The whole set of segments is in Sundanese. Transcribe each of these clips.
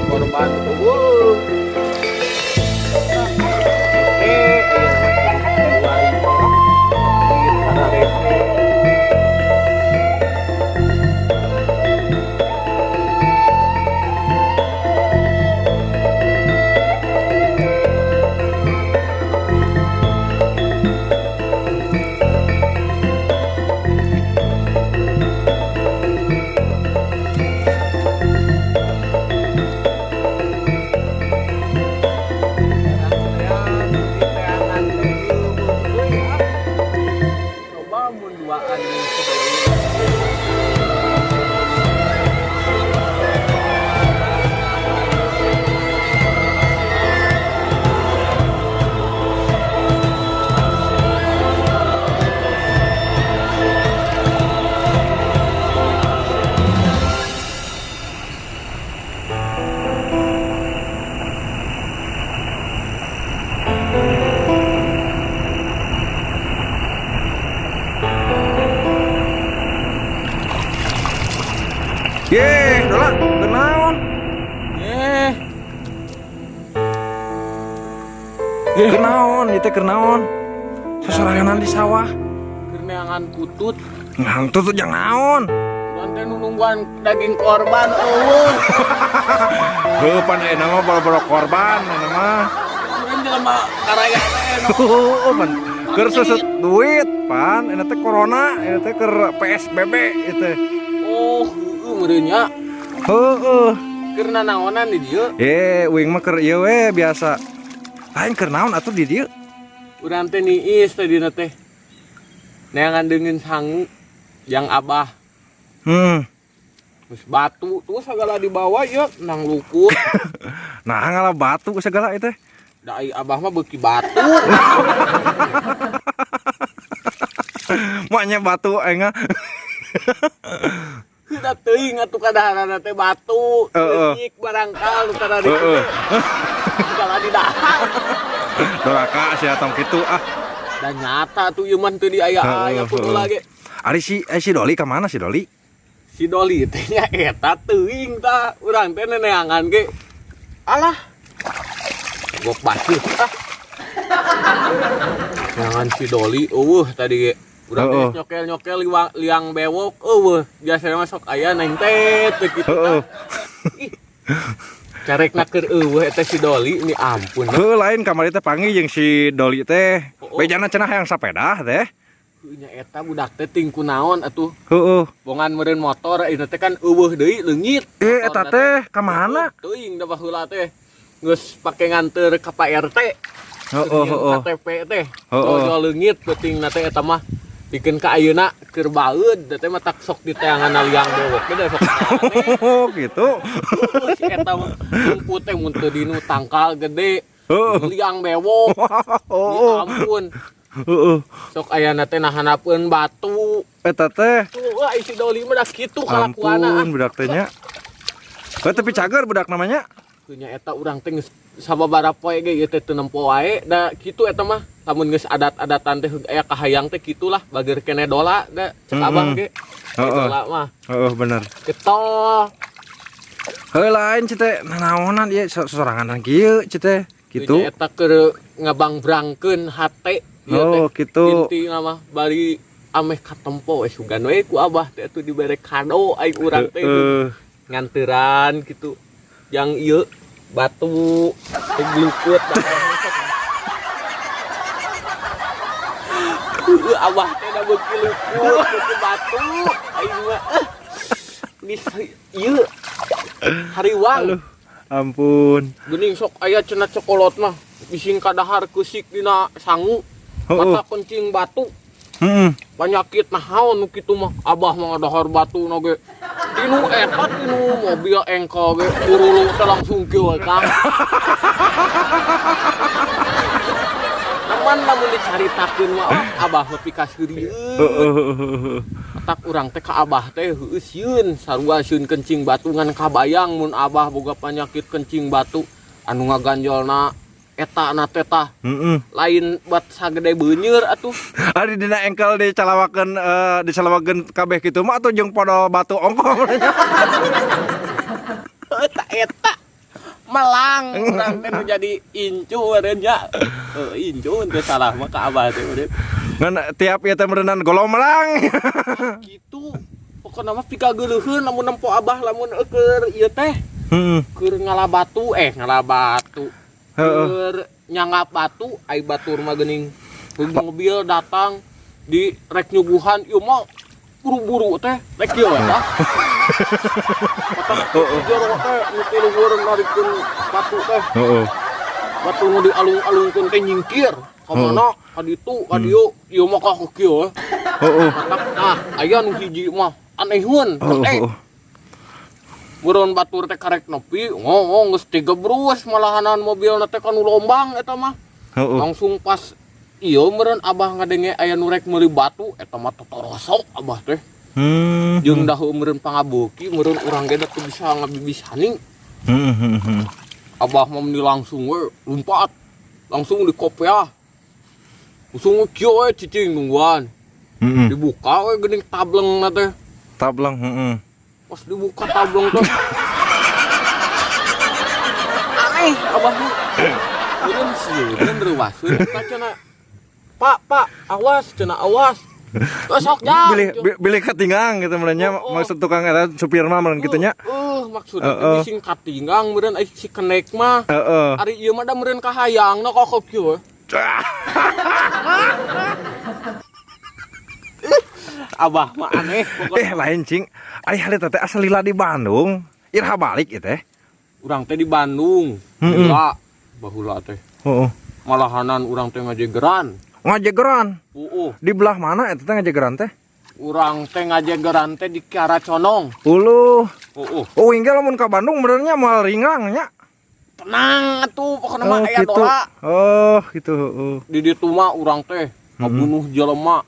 Korban euweuh. Eh, ieu mah 2000. Coba mun duaan jeung si Doli. Ye, Dola, kunaon? Eh, Kunaon, ieu teh kunaon? Sosoranganan di sawah. Keur neangan kutut. Ngantu tuh jang naon? Urang teh nungguan daging korban euweuh. Heuh, pan ayeuna mah boro-boro korban ayeuna mah. Urang jelema karaya teh no. Heuh, pan keur susut duit, pan ayeuna teh corona, ayeuna teh keur PSBB ieu teh. Oh, heueuh meureun nya. Heueuh. Keur nanaonan di dieu? Eh, uing mah keur ieu we biasa. Lain keur naon atuh di dieu? Urang teh niis tadina teh. Neangan deungeun sangu yang abah. Geus batu tuh segala dibawa ieu nang lukut. Nah, ngala batu segala itu teh. Da ai abah mah beuki batu. Maknya batu aing. Da teuing atuh kadaharana teh batu. Heeh. Leutik barangkal nu kada di. Heeh. Segala didahar. Doraka sia tong kitu ah. Da nyata tuh ieu mah teu diaya-aya kudu lagi. Ari si si Doli ka mana si Doli? Si Doli teh nya eta teuing tah. Urang teh neneangan ge. Alah. Gok basuh ah. Neangan si Doli euweuh tadi ge. Urang teh nyokel-nyokel liang bewok euweuh. Biasana mah sok aya neng teh teh kitu tah. Ih. Carekna keur euweuh eta si Doli ini ampun. Heuh, lain kamari teh panggih jeung si Doli teh. Oh. Bejana cenah hayang sapeda teh. Nya eta budak teh ting kunaon atuh. Heeh. Bongan meureun motor ayeuna teh kan euweuh deui leungit. Eh, eta teh ka mana? Teuing da baheula teh. Geus pake nganteur ka Pak RT. Heeh, heeh. KTP teh. Heeh. Jual leungit peutingna teh eta mah. Pikeun ka ayeuna keur baeud da teh mah tak sok diteangan liang bewok ge da sok aneh. Oh, gitu. Si eta mah rumput teh mun teu dinu tangkal gede. Heeh. Liang bewok. Oh. Ya ampun. Heeh. Sok ayana teh nahanapeun batu. Eta teh. Tuh, wah si Doli mah da kitu kalakuanna. Ampun budak teh nya. Heuh, tapi cager budak namanya. Nya eta urang teh geus sababaraha poe ge ieu teh teu nempo wae da kitu eta mah. Lamun geus adat-adatan teh aya kahayang teh kitulah bager keneh dola da cek abah ge. Heeh. Dola mah. Heeh, bener. Getol. Heuh, lain cite nanaonan ieu sosoranganan kieu cite. Kitu. Nya eta keur ngabangbrangkeun hate ieu teh. Oh, kitu. Intina mah bari ameh katempo we sugan we ku abah teh atuh dibere kado ai urang teh nganteran kitu. Yang ieu batu teh glukut. Heueuh, abah teh da beuki lukut beuki batu aing mah. Geus ieu hariwang. Aduh, ampun. Geuning sok aya cenah cokolot mah bising kadahar keusik dina sangu. Heeh. Mata kencing batu. Heeh. Penyakit naon nu kitu mah abah mah ngadahar batu na ge. Tinu eta tinu mobil engkel ge kurulu teh langsung kieu we Kang. Naman lamun dicaritakeun mah oh, abah mah pikaseurieun. Heeh. Otak urang teh ka abah teh heueuh sieun sarua sieun kencing batu ngan kabayang mun abah boga penyakit kencing batu anu ngaganjolna eta na teh tah. Heeh. Lain buat sagede beuneur atuh. Ari dina engkel dicalawakeun dicalawakeun kabeh kitu mah atuh jeung podol batu ongkoh. Eta eta. Melang urang teh nu jadi incu meureun nya. Heuh, incu teh salah mah ka abah teh meureun. Ngan tiap ieu teh meureunnan golomlang. Gitu. Pokona mah pikageuleuheun lamun nempo abah lamun keur ieu teh keur ngala batu ngala batu. Keur nyanggap batu ai batur mah geuning. Mobil datang di rek nyuguhan ieu mah buru-buru teh rek kieu we tah. Heeh. Jero teh nu ti luhur narikeun batu teh. Heeh. Batu nu dialung-alungkeun teh nyingkir. Ka mana? Ka ditu, ka dieu, ieu mah ka kieu we. Heeh. Nah, aya nu hiji mah aneheun teh. Meureun batur teh karek nepi, ngomong geus tigebrus malahanan mobilna teh ka nu lombang eta mah. Langsung pas ieu meureun abah ngadenge aya nu rek meuli batu eta mah totorosok abah teh. Jeung dahu meureun pangabeuki meureun urang ge da teu bisa ngabibisani. Abah mah meni langsung we lumpat. Langsung di kopiah. Langsung kieu we cicing nungguan. Dibuka we geuning tablengna teh. Tableng, heeh. Pas dibuka tableng teh. Aneh abah mah. Meureun sieun reuwaseun eta cenah. Pak, pak, awas cenah awas. Sok jang. Bilih katinggang gitu meureun nya, maksud tukang eta supir mah meureun kitu nya. Heeh, maksudna teh sing katinggang meureun ai si kenek mah. Heeh. Ari ieu mah da meureun kahayangna kok kieu we. Abah mah aneh pokoknya. Lain cing. Ari harita teh asal lila di Bandung. Iraha balik ieu teh. Urang teh di Bandung. Lila baheula teh. Heeh. Malahanan urang teh ngajegeran. Ngajegeran? Heeh. Di belah mana eta teh ngajegeran teh? Urang teh ngajegeran teh di Kiara Conong. Uluh. Heeh. Oh, hingga lamun ka Bandung benernya moal ringrang nya. Tenang atuh pokona mah aya gitu. doa. Oh, gitu, heeh. Di ditu mah urang teh ngabunuh jelema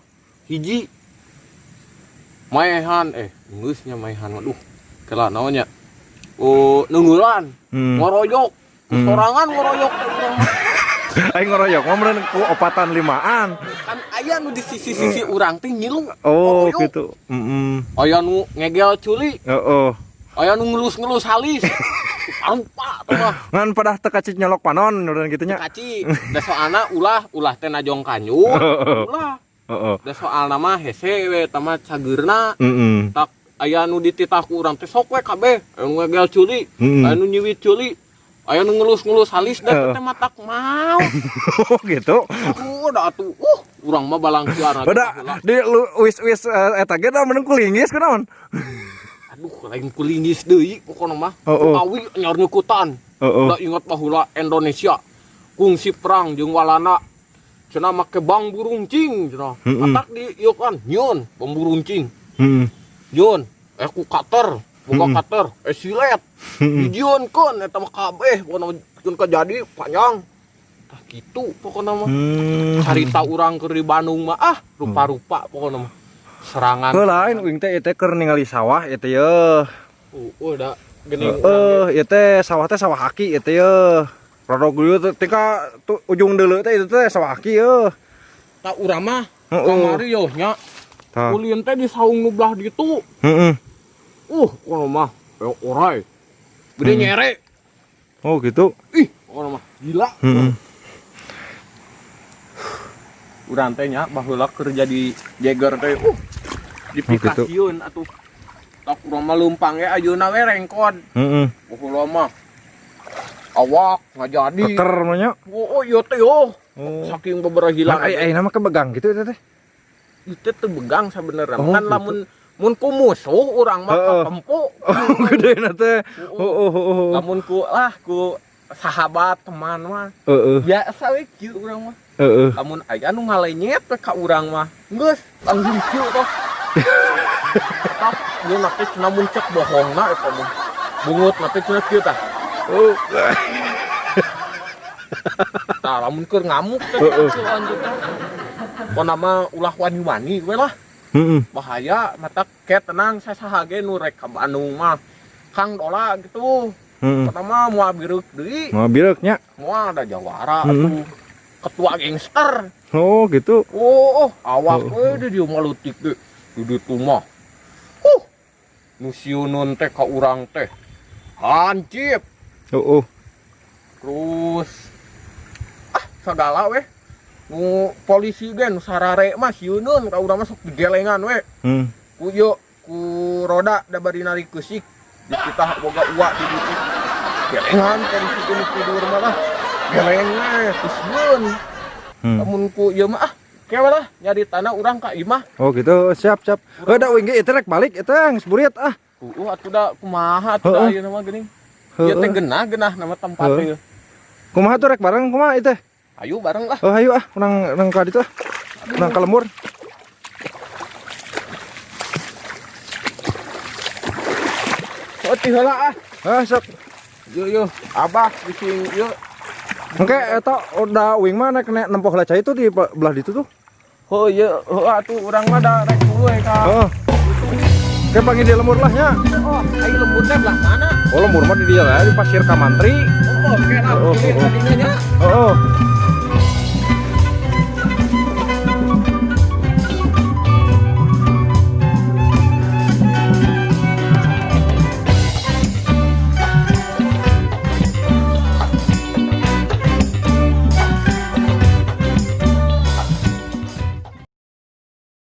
hiji. Maehan geus nya maehan waduh. Kela naon nya? Oh, neungeulan. Ngoroyok. Sorangan ngoroyok teh urang mah. Aing ngoroyok mah meureun ku opatan limaan. Kan aya nu di sisi-sisi urang teh ngilu. Oh, Ngoroyok. gitu. Heeh. Aya nu ngegel culi. Heeh. Aya nu ngelus-ngelus halis. Rupa teh mah. Ngan padah teu kacit nyolok panon urang kitu nya. Teu kaci. Da soalna ulah teh najong kanyut. Ulah. Heeh. Da soalna mah hese we eta mah cageurna. Heeh. Tak aya nu dititah ku urang teh sok we kabeh. Aya nu ngegel culi, aya nu nyiwit culi. Aya nu ngelus-ngelus halis da teh mah tak mau. Oh gitu. Aduh, da atuh. Urang mah balangkiaran. Beda di lu wis-wis eta ge da mending kulingis kunaon? Aduh, lain kulingis deui pokona mah. Heeh. Awi nyor nyukutan. Heeh. Da ingat baheula Indonesia kungsi perang jeung Walanda. Cenah make bang burung cing cenah. Atak di ieu kan nyeun bang burung cing. Heeh. Nyeun ku cutter, boga cutter, silet. Dijieunkeun eta mah kabeh pokona keun kajadi panjang. Tah kitu pokona mah. Carita urang keur di Bandung mah rupa-rupa pokona mah. Serangan. Heuh lain uing teh ieu teh keur ningali sawah ieu teh yeuh. Oh, da geuning Heeh, ieu teh sawah teh sawah aki ieu teh yeuh. Rodok dulu teh tika tu ujung deuleu teh itu teh sawah aki yeuh. Tah urang mah Heeh. kamari yeuh nya. Tah. Ulin teh di saung nu belah ditu. Heeh. Kono mah orai. Gede nyere. Oh gitu. Ih, kono mah gila. Heeh. Urang teh nya baheula keur jadi jeger teh. Dipikasieun atuh. Tak urang mah leumpang ge ayeuna we rengkon. Heeh. Baheula mah awak ngajadi. Keker mah nya. Oh, ieu teh yo. Oh. Saking beberahilan. Lan ai ayeuna mah kebegang gitu eta teh. Itu teh begang sabenerna. Oh, kan gitu. Lamun mun ku musuh urang mah Heeh. katempo. Oh, gedena teh. Oh, oh, oh, oh. Lamun ku lah ku sahabat teman mah. Heeh. Biasa we kieu urang mah. Heeh. Lamun aya nu ngalenyet we ka urang mah. Geus langsung kieu toh. Tah, ieu na teh cenah mun cek bohongna eta mah. Bungut na teh cenah kieu tah. Oh. Tah lamun keur ngamuk teh Heeh. kieu lanjut teh. Pokona mah ulah wani-wani we lah. Heeh. Bahaya mata ke tenang sasaha ge nu rek ka Bandung mah. Kang Dola gitu. Heeh. Pertama moal bireuk deui. Moal bireuk nya. Moal da jawara Heeh. atuh. Ketua gangster. Oh gitu. Oh, awak Oh. we di dieu mah leutik ge. Di ditu mah. Nu sieuneun teh ka urang teh. Hancip. Oh, oh. Terus ah sagala weh. Nu polisi ge nu sarare mah sieuneun ka urang masuk digelengan we. Ku ieu ku roda da bari narik keusik. Dititah boga uak di ditu. Gelengan polisi ge nu tidur mah lah. Geleng we teu sieun. Lamun ku ieu mah ah kewe lah nyari tanah urang ka imah. Oh gitu, siap siap. Heuh da uing ge itu rek balik eta geus burit ah. Heeh atuh da kumaha atuh da ayeuna mah geuning. Ieu teh genah-genah nama tempat ieu. Kumaha tuh rek bareng kumaha ieu teh? Ayo bareng lah. Oh ayo ah, urang urang ka ditu ah. Urang ka lembur. Oh ti heula ah. Ah sok. Yo yo, abah bising ieu. Engke eta udah uing mah nek nempoh heula cai itu di belah ditu tuh. Heuh ieu, heuh atuh urang mah da rek tuluy ka. Heeh. Oke panggil di lembur lah nya. Oh, ai lembur teh belah mana? Oh lembur mah di dieu lah di Pasir Kamantri. Oh, oke lah. Oh, Pilih oh, oh. tadinya nya. Heeh.